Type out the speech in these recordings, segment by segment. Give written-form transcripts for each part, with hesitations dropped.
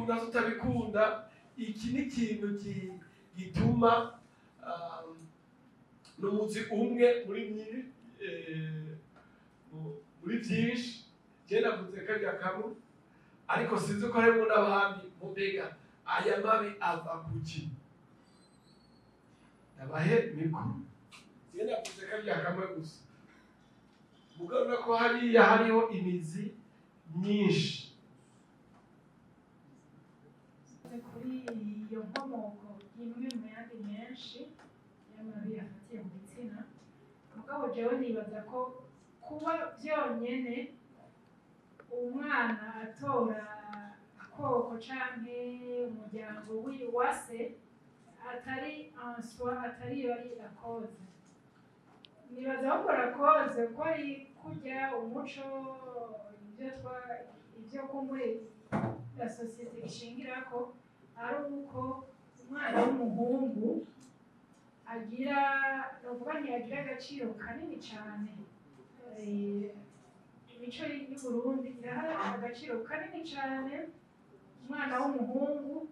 Tubikunda tutabikunda, iki ni ikintu gituma n'umuzi umwe muri muri byinshi. Je navuze karya kamwe, ariko sinzi ko harimo n'abandi. Mbega aya mabi ava kuki? Ndabahe mikoro. Je navuze karya kamwe gusa, mugabona ko hariya hariho imizi myinshi. Kuri iyo nkomoko imwe mu yandi menshi y'amabi afatiye mu gitsina, mugabo jewe nibaza ko kuba byonyene umwana atora akoko canke umuryango wa se atari en soi, atari iyo ari la cause. Nibaza ahubwo la cause ko ari kurya umuco, ibyo twa ibyo kumbure la société ishingirako, ari uko umwana w'umuhungu agira, novuga ntiyagira agaciro kanini cyane. Imico y'u Burundi iraha agaciro kanini cyane umwana w'umuhungu,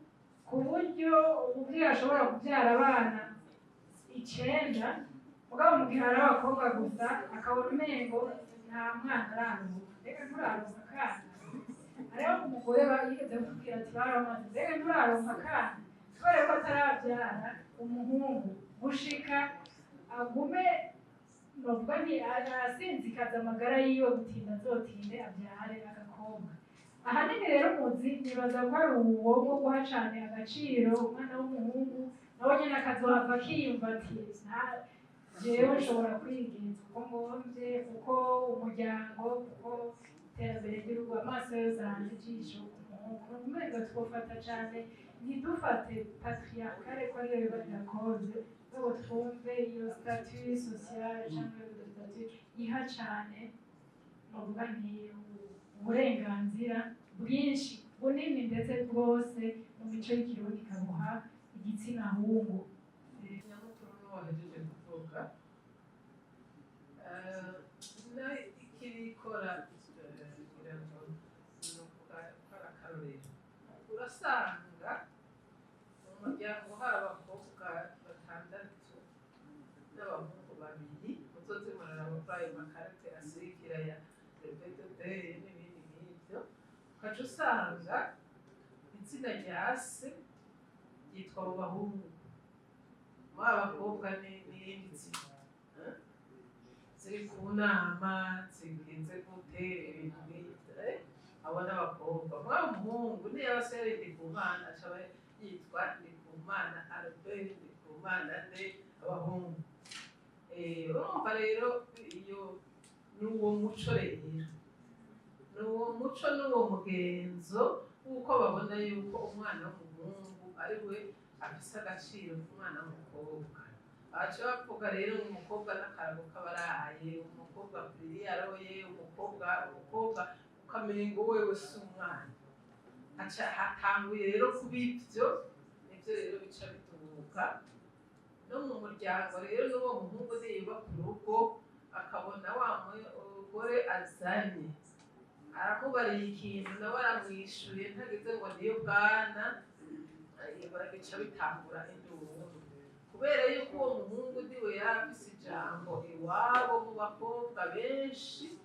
ku buryo umubyeyi ashobora kubyara abana icenda, mugabo mu gihe hari abakobwa gusa akabona umengo nta mwana araronka. "Mbega nturaronka akana?" Hariho umugore yigeze kutubwira ati: "Baramaze, mbega nturaronka akana?" Kubera ko atarabyara umuhungu, gushika agume, novuga nti asinzikaza amagara yiwe, gutinda azotinde abyare agakobwa. Ahanini rero muzi, nibaza ko ari uwo wo guha cane agaciro umwana w'umuhungu, nawe nyene akazohava akiyumva ati: "Jewe nshobora kwigenza uko ngomvye, kuko umuryango, kuko iterambere ry'urugo, amaso yose ahanze ijisho ku muhungu." Umengo twofata cane, ntidufate patriarcale ko ariyo biba la cause, ngo twumve iyo statut social cyangwa iyo statut iha cane, novuga nti uburenganzira bwinshi, bunini ndetse bwose mu mico y'Ikirundi, ikabuha igitsina hungu. Nyamukuru n'uwahejeje kuvuga na ikirikora, ngira ngo nuvuga ko ari akarorero. Urasanga mu muryango hari abakobwa batandatu n'abahungu babiri. Muzoze muraraba kuri ayo makarite asirikira ya relevé de deuil n'ibindi nk'ibyo, ukaca usanga izina rya se ryitwa abo bahungu, muri abakobwa n'irindi zina. Eh? Ziri ku nama zigenze gute, ibintu nk'ibyo, eh? Abo n'abakobwa. Muri umuhungu niyo aba se yari Ndikumana, aca aba yitwa Ndikumana Albert, Ndikumana nde, abahungu. Urumva rero iyo n'uwo muco rero, n'uwo muco n'uwo mugenzo w'uko babona yuko umwana w'umuhungu ari we afise agaciro k'umwana w'umukobwa. Baca bavuga rero ngo umukobwa n'akarago k'abaraye, umukobwa kuriri yaroye, umukobwa, umukobwa, ukamengo wewe si umwana. Haca hatanguye rero kuba ibyo, nibyo rero bica bitubuka no mu muryango. Rero n'uwo muhungu niyubaka urugo, akabona wa mugore azanye aramubariye ikintu, nawe aramwishuye, ntageze ngo niyo bwana, bica bitangura induru, kubera yuko uwo muhungu niwe yari afise ijambo iwabo mu bakobwa benshi.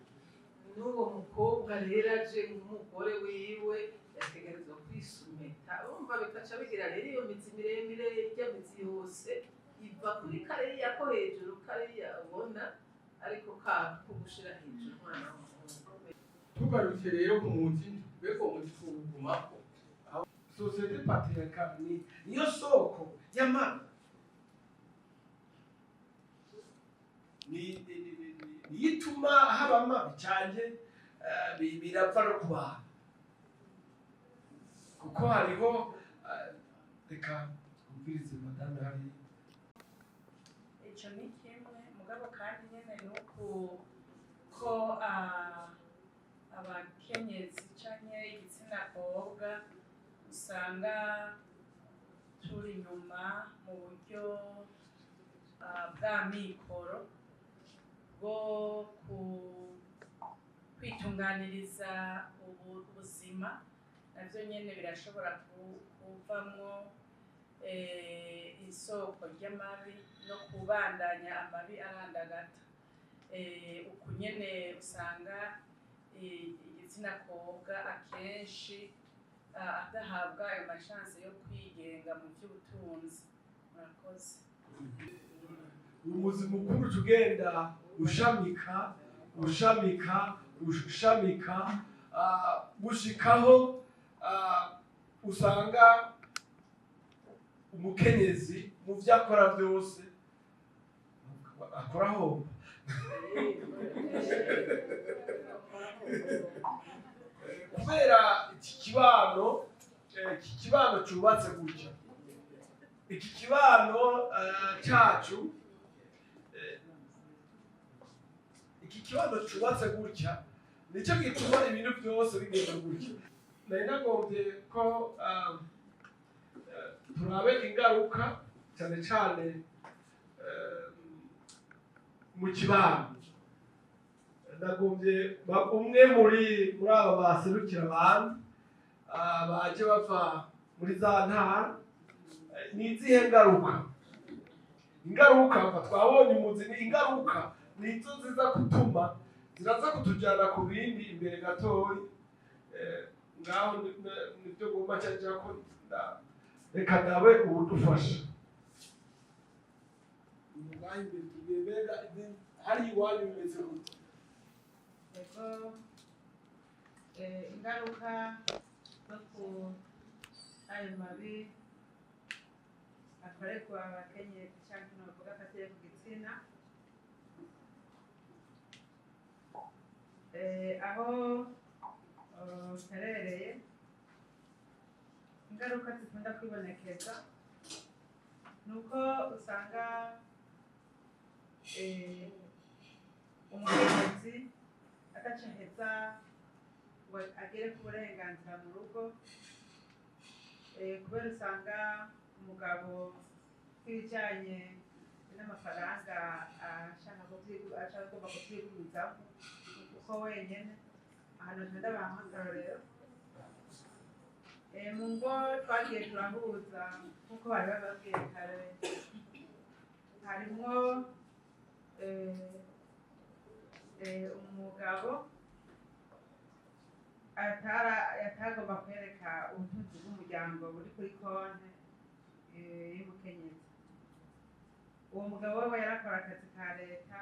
N'uwo mukobwa rero aje nk'umugore wiwe, yategerezwa kwisumeta. Urumva bikaca bigira rero iyo mizi miremire. Irya mizi yose iva kuri kariya ko hejuru, kariya ubona, ariko ka ko gushira hejuru umwana w'umuhungu. Tugarutse rero ku muzi, mbega uwo muzi tuwugumako? Société patriarcale ni niyo soko y'amabi, niyo ituma haba amabi cyane. Birapfa no ku bantu, kuko hariho reka umvirize madame hari. Ico ni kimwe, mugabo kandi nyene nuku ko abakenyezi canke igitsina kobwa usanga turi inyuma mu buryo bwa mikoro bwo kwitunganiriza ubuzima. Navyo nyene birashobora kuvamwo isoko ry'amabi no kubandanya amabi arandagata. Uku nyene usanga igitsina kobwa akenshi adahabwa ayo ma chances yo kwigenga mu vy'ubutunzi. Murakoze. Umuzi mukuru tugenda ushamika, ushamika, ushamika, gushikaho usanga umukenyezi mu vyo akora byose akora ahomba. Kubera iki kibano cyubatse gutya, iki kibano cyacu, iki kibano cyubatse gutya, nicyo gituma ibintu byose bigenda gutya. Nari nagombye ko turabe ingaruka cyane cyane mu kibano. Nagombye umwe muri aba baserukira abandi, baje bava muri za ntara. Ni izihe ngaruka? Ingaruka mva twabonye umuzi, ni ingaruka nizo ziza gutuma ziraza kutujyana ku bindi imbere gatoyi. Ngaho nibyo ngomba cyangwa ko reka nawe ubudufasha ngaho imbere tubwiye mbega hari iwanyu bimeze gute? Ego, ingaruka zo ku ayo mabi akorerwa abakenyezi cyangwa novuga afatiye ku gitsina, aho mperereye, ingaruka zikunda kwibonekeza ni uko usanga umukenyezi adacaheza ngo agere ku burenganzira mu rugo, kubera usanga umugabo nk'ibijyanye n'amafaranga ashaka agomba kubyigumizamo kuko wenyine. Ahantu ndabaha nk'akarorero, mu ngo twagiye turahuza, nk'uko bari bababwiye kare, harimwo umugabo atagomba kwereka ubutunzi bw'umuryango buri kuri konti y'umukenyezi. Uwo mugabo we yarakora akazi ka leta,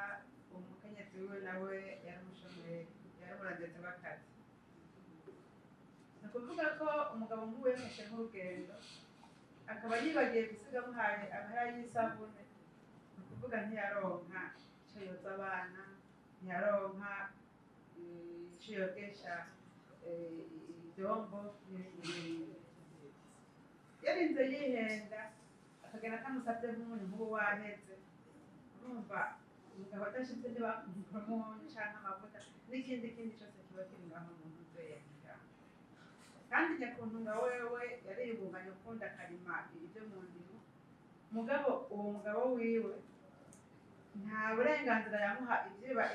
umukenyezi wiwe nawe yari umushomeri, yari umurangizi w'akazi. Ni ukuvuga ko umugabo nk'uwo yafashe nk'urugendo akaba yibagiye gusiga amuhaye amahera y'isabune, ni ukuvuga ntiyaronka icyo yoza abana, ntiyaronka icyo yogesha ibyombo n'ibindi n'ibindi. Yarinze yihenda akagenda akamusabye nk'umuntu nk'ubu waheze. Urumva umugabo adashitse ntibamuha canke amavuta n'ikindi kindi cyose kiba kiri ngaho mu nzu ye. Kandi nyakuntu nga wewe yariyubunganya ukundi akarima ibyo mu ndimo, mugabo uwo mugabo wiwe nta burenganzira yamuha.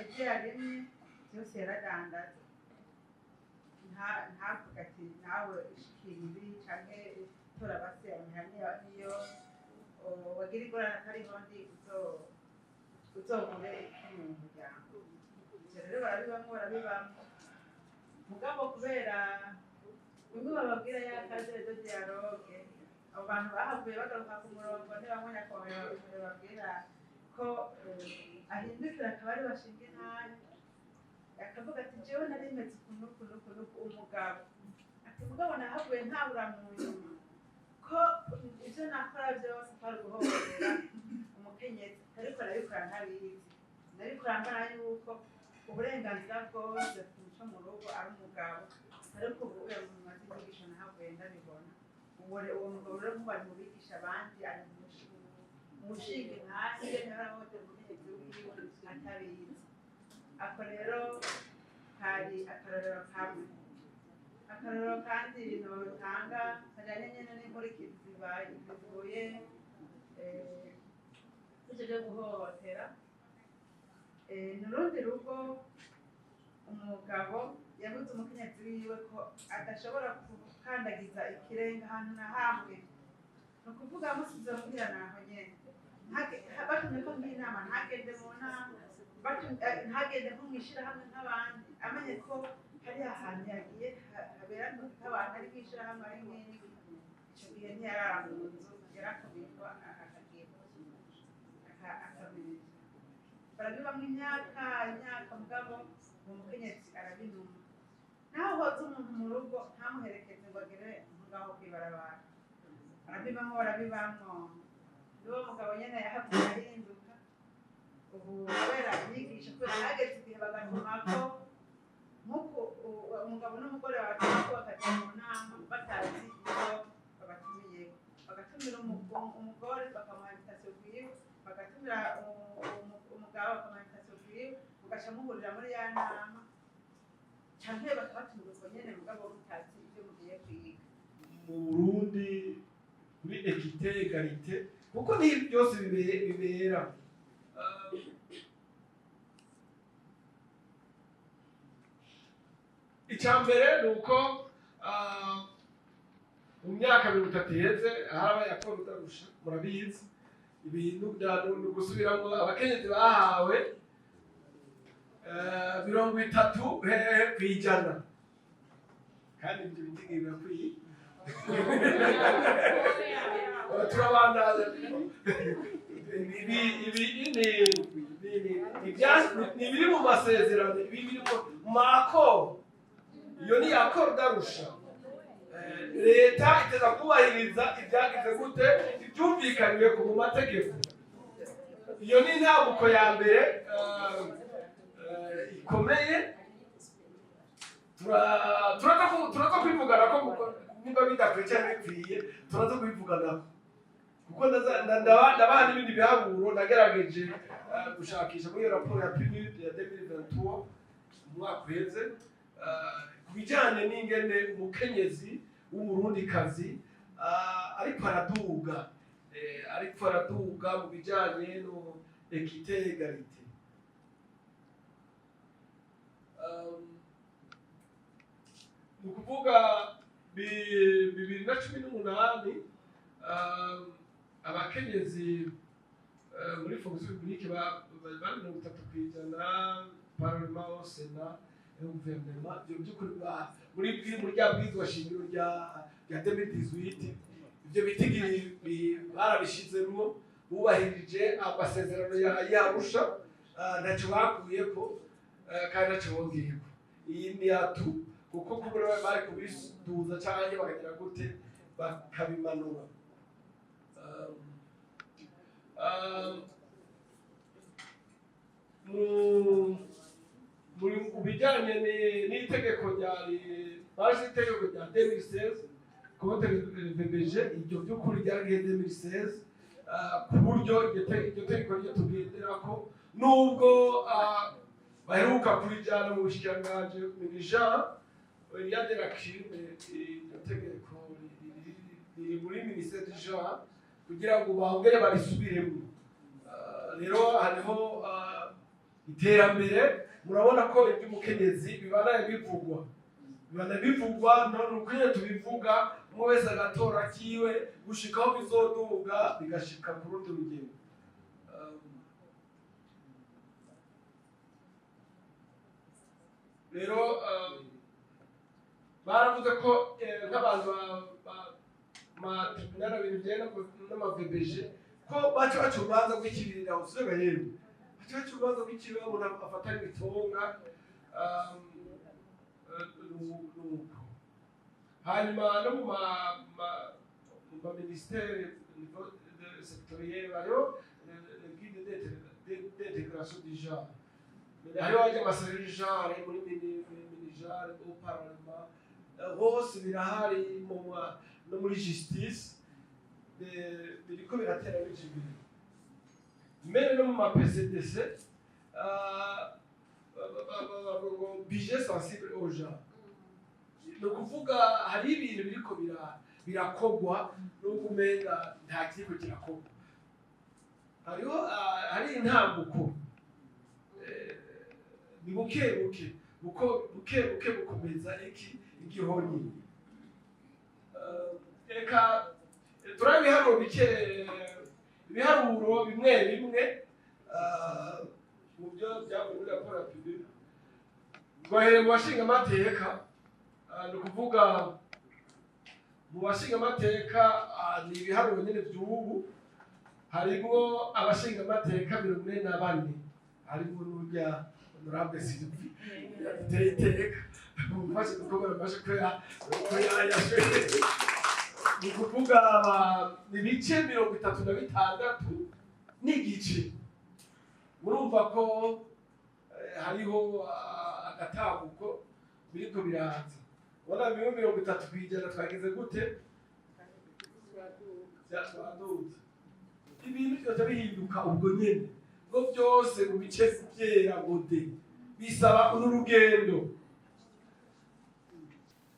Ibyo yarimye byose yaradandaza, ntavuga ati nawe ishikira ibi canke tora basi amahera, niyo wagira ingorane atariho ndi uzogure mu muryango. Ivyo rero barabibamwo, barabibamwo, mugabo kubera bimwe bababwira ya cadre de dialogue, abo bantu bahavuye bagaruka ku murongo. Ntibamwe nyakubahwa bababwira ko ahindukira akaba ari bashinga intahe, akavuga ati jewe nari meze uku n'uku n'uku n'uku. Umugabo ati mugabo nahavuye ntabura mu nyuma ko ibyo nakora byose kwari guhohotera umukenyezi, ariko nabikora ntabizi, nabikora mbona yuko uburenganzira bwose ku muco mu rugo ari umugabo, ariko ubu uyu mumaze inyigisho nahavuye ndabibona. Uwo mugabo rero nk'ubu ari mu bigisha abandi, ari mu mushinga intahe yarahohotera umukenyezi wiwe atabizi. Ako rero kari akarorero kamwe. Akarorero kandi ibintu babitanga kajyanye nyine n'inkurikizi zibaye zivuye ivyo byo guhohotera. Ni urundi rugo, umugabo yabuze umukenyezi wiwe ko adashobora gukandagiza ikirenga ahantu na hamwe. Ni ukuvuga musize muhira naho nyene, batumye ko nk'inama ntagende mu nama, ntagende nko mw'ishirahamwe nk'abandi, amenye ko hari ahantu yagiye habera nk'abantu ari mw'ishirahamwe ari nk'iki. Ico gihe ntiyarara mu nzu, yarakumirwa akagenda akamenya. Barabibamwo imyaka imyaka, mugabo uwo mukenyezi arabinuma. Naho hoza umuntu mu rugo ntamuherekeze ngo agere ngaho kw'ibarabara, barabibamwo barabibamwo. N'uwo mugabo nyene yahavuye ahinduka ubu kubera inyigisho, kubera hageze igihe bagatumako nk'uko umugabo n'umugore babatumako bakaja mu nama batazi ivyo babatumiyeko, bagatumira umugore bakamuha invitation kwiwe, bagatumira umugabo bakamuha invitation kwiwe, mugaca muhurira muri ya nama, canke bakabatumira uko nyene mugabo mutazi ivyo mugiye kwiga. Mu Burundi kuri équité, égalité, kuko ni byose bibera. Icya mbere ni uko mu myaka 30 iheze harabaye accord d'Arusha, murabizi, ibintu ni ugusubiramo. Abakenyezi bahawe 30 hehe kw'ijana, kandi ibyo bitigiri birakwiye. Turabandanya. Ibi ni ibiri mu masezerano, ibi biri mu ma accords. Iyo ni accord d'Arusha. Leta iteza kubahiriza ibyagize gute, ibyumvikaniwe ku mu mategeko. Iyo ni intambuko ya mbere ikomeye. Turaza kwivugana ko niba bidakwiye cyangwa bikwiye, turaza kubivugana, kuko ndabaha n'ibindi biharuro nagerageje gushakisha muri iyo raporo ya PNUD ya 2023, mu mwaka uheze, ku bijyanye n'ingene umukenyezi w'umurundikazi ariko araduga, ariko araduga mu bijyanye no équité, égalité. Ni ukuvuga 2018 abakenyezi muri fonction publique bari 30%, parlement, sénat, gouvernement. Ibyo by'ukuri muri rya bwirizwa shingiro rya 2018, ibyo bitigiri barabishizemwo, bubahirije amasezerano ya Arusha, ntacyo bakuyeko kandi ntacyo bongeyeko. Iyi ni atu kuko kubura bari kubiduza canke bakagira gute bakabimanura. Muri mu bijyanye n'itegeko rya baje, itegeko rya 2016 contre VBG, iryo by'ukuri ryaragiye 2016, ku buryo iryo tegeko ryo tugenderako, nubwo baheruka kurijyana mu bushikiranganji MINIJANT, il y a des lacunes. Iryo tegeko riri muri ministère du genre kugira ngo bongere barisubiremo. Rero hariho iterambere. Murabona ko iby'umukenyezi bibanaye bivugwa, bibana bivugwa. None ukwiye tubivuga, umwe wese agatora kiwe gushika aho bizoduga bigashika ku rundi rugero. Rero baravuze ko nk'abantu ma tribunal ibintu bijyanye n'ama VBG, ko baca baca urubanza rw'ikibirira, usubira yewe baca baca urubanza rw'ikibirira, umuntu afatanya itonga. Nuko hanyuma no mu ma ministère niveau de sectoriel hariho le guide d'intégration du genre, hariho ajya ama cellules genre muri MINIGENRE, au parlement, hose birahari, no muri justice biriko biratera bija imbere, mbere no mu ma PCDC bavuga ngo budget sensible au genre. Ni ukuvuga hari ibintu biriko birakogwa nubwo umenga nta kiriko kirakogwa. Hariho hari intambuko, ni buke buke, buko buke buke bukomeza iki igihonyi. Reka turabe ibiharuro bike, ibiharuro bimwe bimwe mu byo byavuye muri raporo ya PNUD. Twahereye mu bashingamateka, ni ukuvuga mu bashingamateka, ni ibiharuro nyine by'ubu. Harimo abashingamateka 44, harimo n'urya honorable Sylvie yaduteye iteka mufashe gukomera amashyi ko yayashwe. Ni ukuvuga ibice 36.5. Murumva ko hariho agatambuko biriko biraza. Ubona bimwe 30% twageze gute, twaduze. Ibintu byose bihinduka ubwo nyene ngo byose mu bice byera ngo de, bisaba uru rugendo.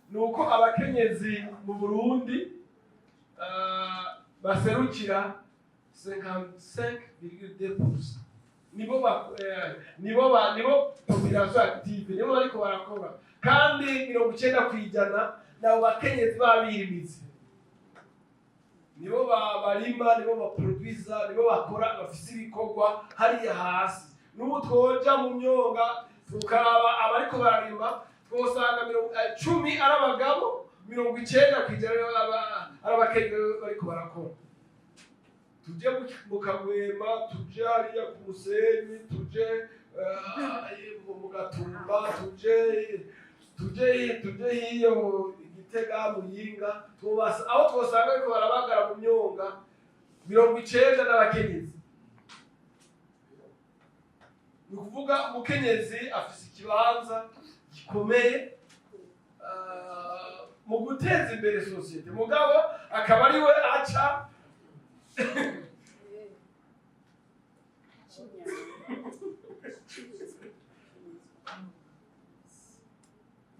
Ni uko abakenyezi mu Burundi baserukira 55,2%. Nibo ba nibo ba nibo population active, nibo bariko barakora, kandi 90% nabo bakenyezi babirimizi, nibo barima, nibo baproduisa, nibo bakora, bafise ibikorwa hariya hasi. N'ubu twoja mu myonga tukaraba abariko bararima, twosanga 10 ari abagabo, 90% ari abakenyezi bariko barakora. Tuje mu Kagwema, tuje hariya ku Musenyi, tuje mu Gatumba, tuje hiyo Gitega, Muyinga, twobasa aho twosanga ariko barabagara mu myonga, 90 n'abakenyezi. Ni ukuvuga umukenyezi afise ikibanza gikomeye mu guteza imbere sosiyete, mugabo akaba ari we aca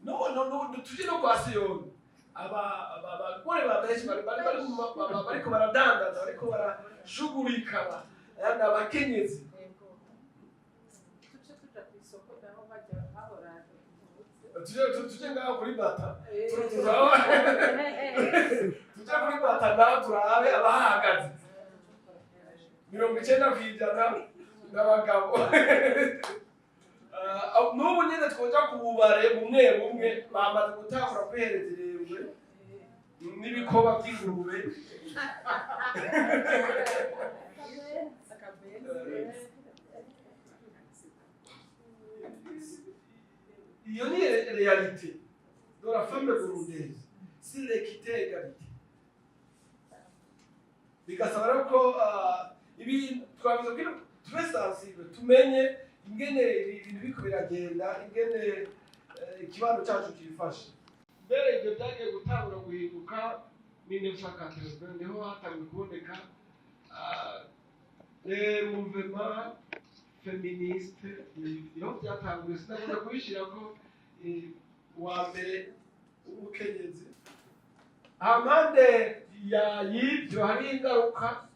no, tuje no kwa Siyoni. Aba abagore ba benshi bari bariko baradandaza, bariko barashugurika, abakenyezi. Tuce tuja ku isoko naho bajya hahora. Tuje ngaho kuri Bata, tuje kuri Bata naho turabe abahagaze, 90% n'abagabo. N'ubu nyine twoja ku bubare bumwe bumwe, bamaze gutangura kwihereza irembwe n'ibikoba by'ingurube. Iyo ni réalité de la femme burundaise si l'équité, égalité. Bigasaba rero ko ibi twavuze ko tube sensible, tumenye ingene ibintu biriko biragenda, ingene ikibano cyacu kifashe. Mbere ibyo byagiye gutangura guhinduka 1980, niho hatangiye kuboneka les mouvements féministes. Niho byatanguye. Sinakunda kubishyira ko uwa mbere w'umukenyezi. Hampande ya y'ibyo hari ingaruka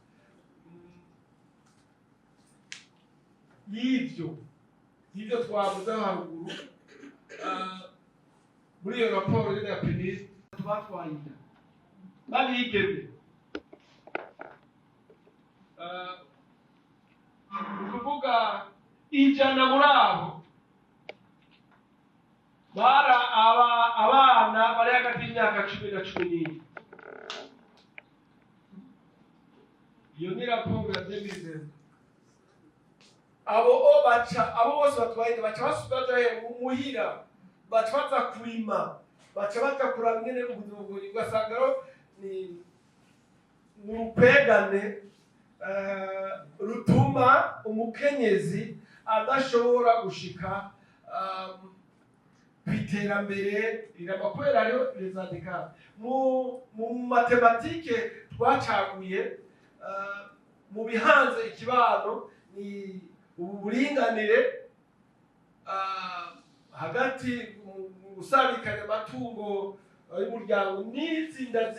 y'ibyo twavuze haruguru. Muri iyo raporo nyine ya PNUD, batwaye inda babigeme, ni ukuvuga 100 muri abo bara abana bari hagati y'imyaka 10 na 14. Iyo ni raporo ya 2020. Abo o baca, abo bose batwaye inda baca basubira muhira, baca baza kurima, baca baza kuraba ingene ubuzima buri. Ugasanga rero ni urukwegane rutuma umukenyezi adashobora gushika ku iterambere rirama, kubera hariho les handicaps mu mathématiques twacaguye. Mu bihanze ikibano ni ubu buringanire hagati mu gusabikanya amatungo y'umuryango n'itsinda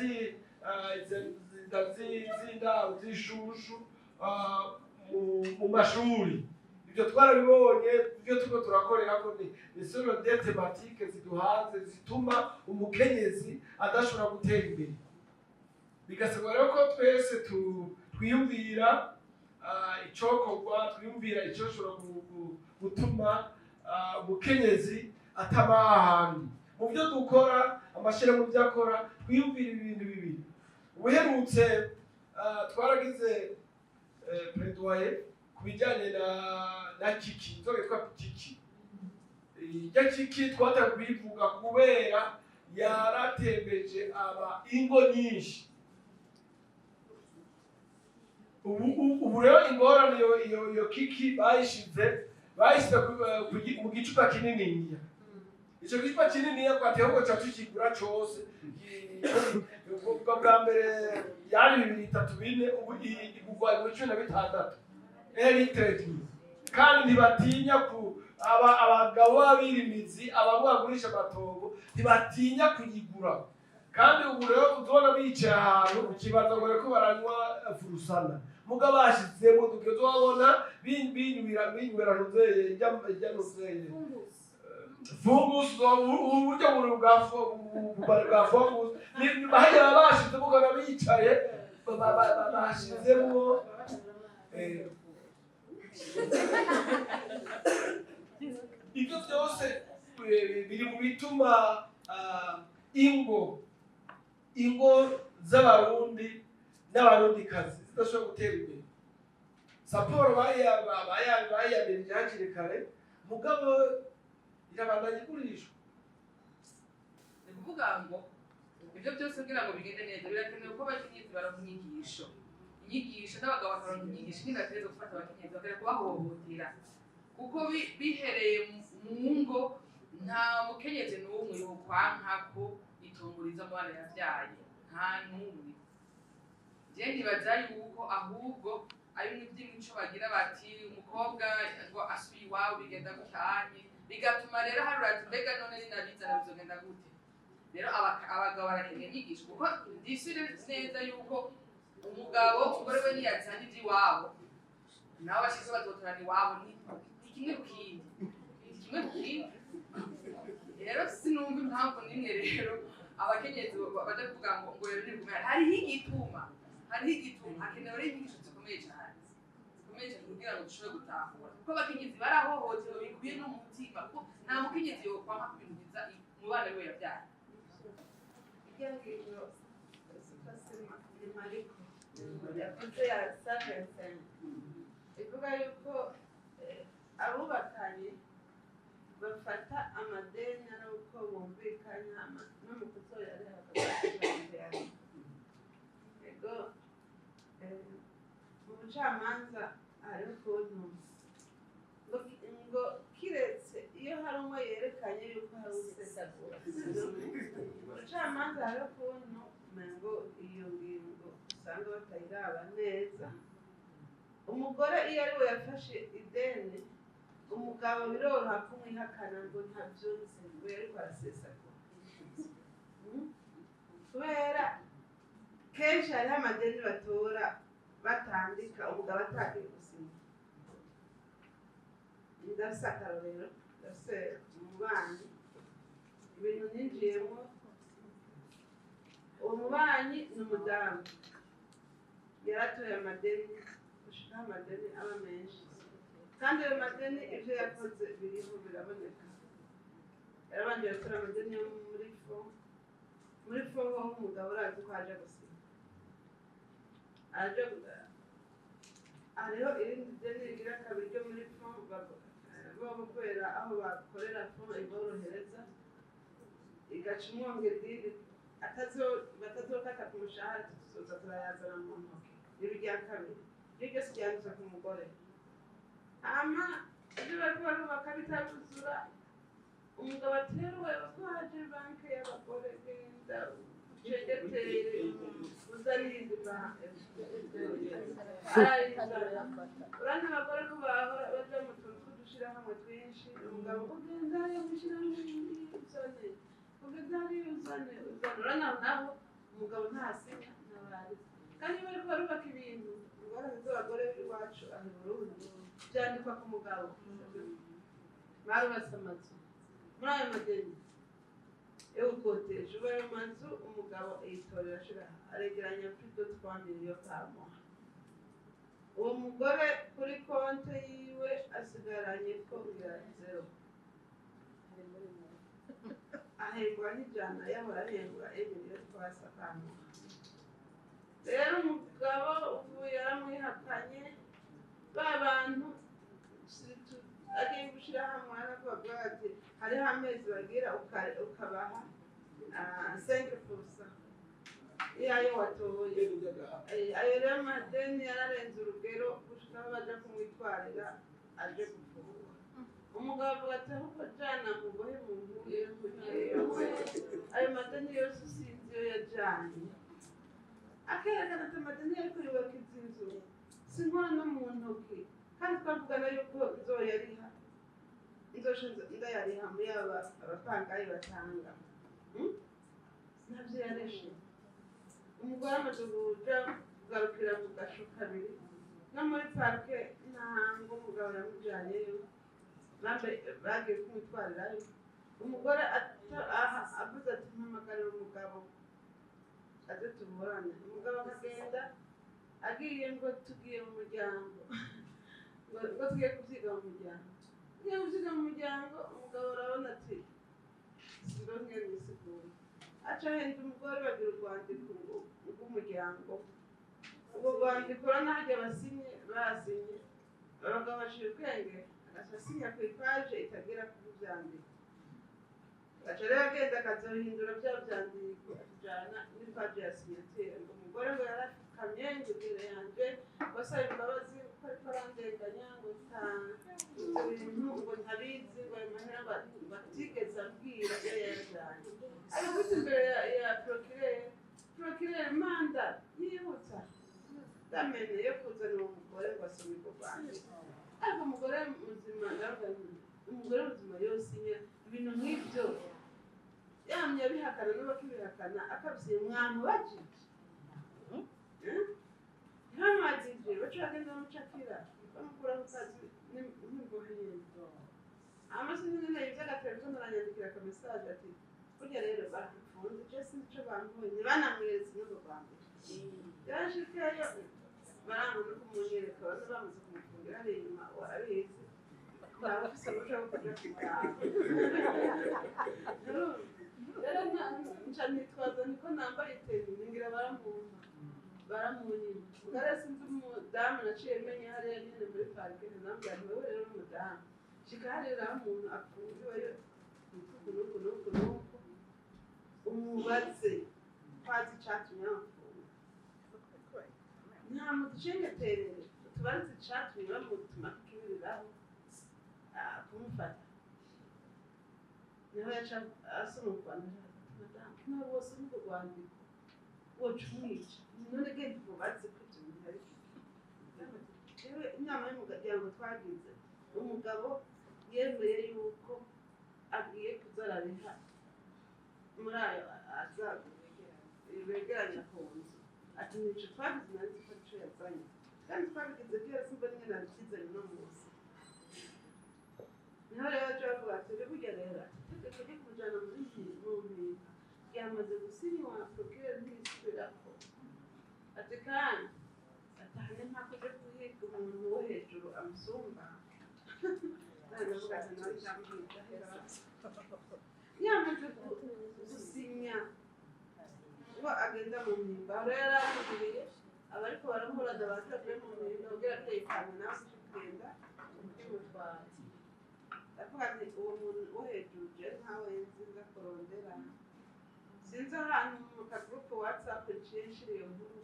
z'indaro z'ishushu mu mashuri. Ibyo Ibyo twarabibonye, ibyo turiko turakorera ko ni solo des thématiques ziduhanze zituma umukenyezi adashobora gutera imbere. Bigasabwa rero ko twese twiyumvira icokorwa, twiyumvira icoshobora gutuma umukenyezi ataba ahandi mu byo dukora, amashyirahamwe mu byo akora. Twiyumvira ibintu bibiri. Ubuherutse twaragize plaidoyer ku bijyanye na kiki, inzoga yitwa kiki. Ijya kiki twatangiye kuyivuga kubera yaratembeje aba ingo nyinshi. Ubu rero ingorane, iyo kiki bayishize mu gicupa kininiya. Ico gicupa kininiya twateye ahubwo ca tukigura cose. Ubwo bwa mbere yari bibiri, itatu, bine, ubu igurwa 16,000 litre. Kandi ntibatinya ku aba abagabo b'abirimizi, abamwe bagurisha amatongo, ntibatinya kuyigura. Kandi ubu rero uzobona bicaye ahantu ukibaza ngo bariko baranywa furusana, muga bashizemo duke, uzobabona binywera nuzeye ijya nuzeye fungus. Ubu buryo buri bwa fungus hariya baba bashizemo, ukabona bicaye bashizemo. Ibyo byose biri mu bituma ingo z'Abarundi n'Abarundikazi zidashobora gutera imbere. Saporo bayamirije hakiri kare, mugabo irabandanya igurishwa. Ni ukuvuga ngo ibyo byose kugira ngo bigende neza birakenewe ko abakenyezi baronka inyigisho n'abagabo bakaronka inyigisho ingene bategerezwa gufata abakenyezi, bakareka kubahohotera, kuko bihereye mu ngo nta mukenyezi n'umwe yokwanka ko itongo riza mu bana yavyaye, nta n'umwe. Je nibaza yuko ahubwo ari mu vy'imico bagira bati umukobwa ngo asubiye iwabo bigenda gutanye, bigatuma rero harura ati mbega none ninabizana bizogenda gute? Rero abagabo barakeneye inyigisho, kuko ndisire neza yuko umugabo umugore we niyazanye ivy'iwabo nabo bashize bazotorana iwabo, ni kimwe ku kindi, ni kimwe ku kindi. Rero sinumva impamvu n'imwe rero abakenyezi baja kuvuga ngo rero nibigumane. Hariho igituma hakenewe rero inyigisho zikomeye cyane, zikomeye cyane, kugira ngo dushobore gutahura, kuko abakenyezi barahohotewe bikubiye no mu mutima, kuko nta mukenyezi yokwanka ku bintu biza mu bana biwe yavyaye. Ijya ngingo ni Mariko yavuze ya 125 ivuga yuko abubakanye bafata amadeni ari uko bumvikanye no mu kuzoyariha bakazoyariha. Ego, mu bucamanza hariho ukuntu ngo kiretse iyo hari umwe yerekanye yuko hari usesagura. Mu bucamanza hariho ukuntu umengo iyo ngingo usanga batayiraba neza. Umugore iyo ari we yafashe ideni, umugabo biroroha kumwihakana ngo ntabyo nzi, ngo yariko arasesagura. Kubera kenshi hariho amadeni batora batandika, umugabo atagiye gusinya. Ndafise akarorero, ndafise umubanyi, ibintu ninjiyemo. Uwo mubanyi ni umudamu yaratoye amadeni gushikaho amadeni aba menshi, kandi ayo madeni ibyo yakoze biriho biraboneka. Yarabanje gukora amadeni yo muri fonds. Muri fonds ho umugabo urazi ko aje gusinya aje. Hariho irindi deni rigira kabiri ryo muri fonds, bo kubera aho bakorera fonds iborohereza, igaca umwongera irindi batazokata ku mushahara, tuzoza turayazana mu ntoki. Riba irya kabiri, iryo ryose ryanditswe ku mugore. Hama ibyo bariko barubaka bitaruzura, umugabo ati rero wewe ko haje banke y'abagore, genda ucegetere uzane irindi banke. Arayizana. Urabona abagore ko bahora baja mu tuntu tw'udushirahamwe twinshi, umugabo ugenda hariya mw'ishirahamwe uzane, ugenda hariya uzane, uzane. Urabona naho umugabo ntasinya ntabariza, kandi iyo bariko barubaka ibintu, ingorane z'abagore b'iwacu aha i Burundi. Byandikwa ku mugabo. Barubatse amazu muri ayo madeni yo gukodesha. Ubu ayo mazu umugabo yitorera ashira aregeranya plus de 3 millions par mois. Uwo mugore kuri konte yiwe asigaranye ko ngira zéro. Ahembwa n'ijana, yahora ahembwa 1,3 million par mois. Rero umugabo ubu yaramwihakanye. Ba bantu agiye gushyira hamwe aravuga ati hariho amezi bagira ukabaha 5% yayo watoye. Ayo rero amadeni yararenze urugero gushika aho baja kumwitwarira aje gufungwa. Umugabo avuga ati ahubwo jana mubohe mu nkuru, ayo madeni yose sinzi iyo yajanye. Akerekana ati amadeni yariko yubaka izi nzu sinkora no mu ntoki, kandi twavugana yuko nzoyariha, nzosha ndayariha muri aba abapangayi batanga. Ntabyo yareshe. Umugore amaze kuja kugarukira mu gasho kabiri no muri parquet, ntango umugabo yamujyanyeyo, bagiye kumutwarirayo. Umugore avuze ati mpamagarira umugabo aze tuburane. Umugabo akagenda, agiye ngo tugiye mu muryango, ngo tugiye kubyiga mu muryango, tugiye kubyiga mu muryango. Umugabo arabona ati simbonye nisigura, aca ahenda umugore, bagira urwandiko rw'umuryango. Ubwo rwandiko urabona basinye, basinye abagabo baciye ubwenge, agaca asinya ku ipaje itagera ku byandiko. Agaca rero agenda akazohindura bya byandiko, akajana n'ipaje ya signature. Ngo umugore ngo yarapfukamye ngo imbere yanje ngo asaba imbabazi ko ariko arandenganya, ngo nta ibintu ngo ntabizi, ngo ayo mahera ngo atigeze abwira iyo yayajyanye. Ariko imbere ya procureur, procureur mandat yihuta ndamene yo kuzana uwo mugore ngo asome urwo rwandiko. Ariko umugore muzima, ndavuga nti umugore muzima yosinya ibintu nk'ibyo yamye abihakana n'abakibihakana akabisinya? Mwamubajije? Ntibamubajije, baca bagenda bamucakira, bamukura ku kazi nk'imbohe nyine. Amase nyine iby'agatelefone, aranyandikira akamesaje ati burya rero baramfunze, je sinzi ico bampoye, ntibanamweretse n'urwo rwandiko. Yarashikayo baranga no kumunyereka, bane bamaze kumufungira hariya inyuma. Warabizi, ntawe ufise uruhusha rwo kuja kumuraba. Rero nca nitwaza niko nambaye itenue, ngira baramumpa, baramunyima. Ubwo sinzi umudamu naciye menya hariya nyine muri parquet, nambwira nti wewe rero umudamu shika hariya aho umuntu afungiweyo nuku nuku nuku nuku, umubaze ko azi icatumye bamufunga. Nta muducengeterere utubaze icatumye bamutuma kukibiriraho kumufata. Niho yaca asoma urwandiko. Madamu, nawe wose urwo rwandiko woca umwica. None genda umubaze ko ibyo bintu ari byo. Inama y'umuryango twagize, umugabo yemeye yuko agiye kuzarariha muri ayo aza begeranya ku nzu. Ati nico twagize, nari nzi ko arico yazanye, kandi twabigize kera, simba nyine nabikizanye uno munsi. Niho rero aca bavuga ati burya rero itegeko ryo kumujana muri mu mpimba ryamaze gusinywa, procureur ntirisubirako. Ati kandi atahane mpaka uje guhiga umuntu wo hejuru amusumba. Ndavuga ati nawe ndamuhiga yamaze gusinya ngo agenda mu mpimba. Rero yaramubwiye abariko baramuhuraza batavuye mu mpimba kugira atekanye nawe kugenda kimutwara. Ndavuga nti uwo muntu wo hejuru je ntawe nzi, nza kurondera, sinzi ahantu mu kagurupe WhatsApp nciye nshira iyo nkuru,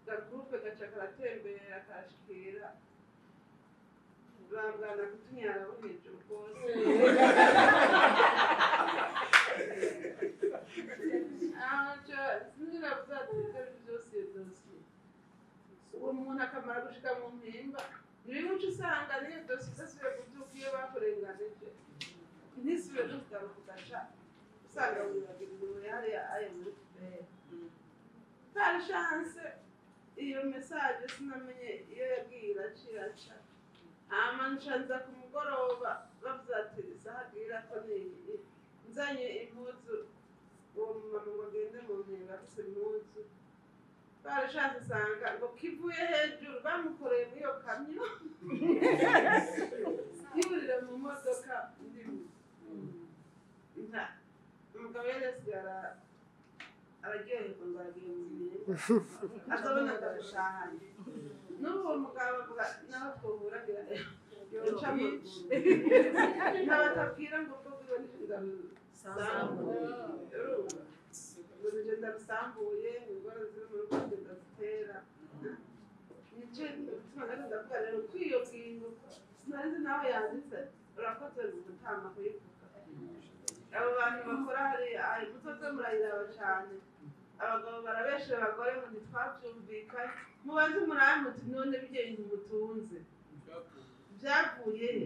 gagurupe gaca karatembera karashikira bangana kutunyara bo hejuru rwose. Sinzi, navuze ati ibyo byose iyo dosiye, uwo muntu akamara gushika mu mpimba, ni bimwe uca usanga n'iyo dosiye idasubiye kubyuka. Iyo bakurenganije ntisubire no kugaruka, ugaca usanga wibagira imirimo yahariya ayo muri puberi. Par chance iyo message sinamenye iyo yagiye iraca iraca. Hama nca ku mugoroba bavuze ati isaha agira ko ni nzanye impuzu, uwo mumama ngo agende mu mpinga afise impuzu, barashatse usanga ngo kivuye hejuru, bamukoreye muri iyo kamyo yurira mu modoka ndimo. Nta umugabo yari asigara araryoherwa ngo aragiye mu mpinga, azabona ndamushahanye. N'ubu uwo mugabo avuga naho twohura ngira yoca mu ntabatabwira ngo ubwo bwiwe ndarusambuye, urumva ngo nije ndarusambuye, ingoro ziri mu rugo nje ndazitera. Nico gituma nari ndavuga rero ko iyo ngingo sinari nzi naho yanditse. Urakoze gutama kuyivuga. Abo bantu bakora hariya muzoze murayiraba cane. Abagabo barabesha abagore ngo ntitwavyumvikanye. Mubanze murabe muti none birya bintu mutunze byavuye he?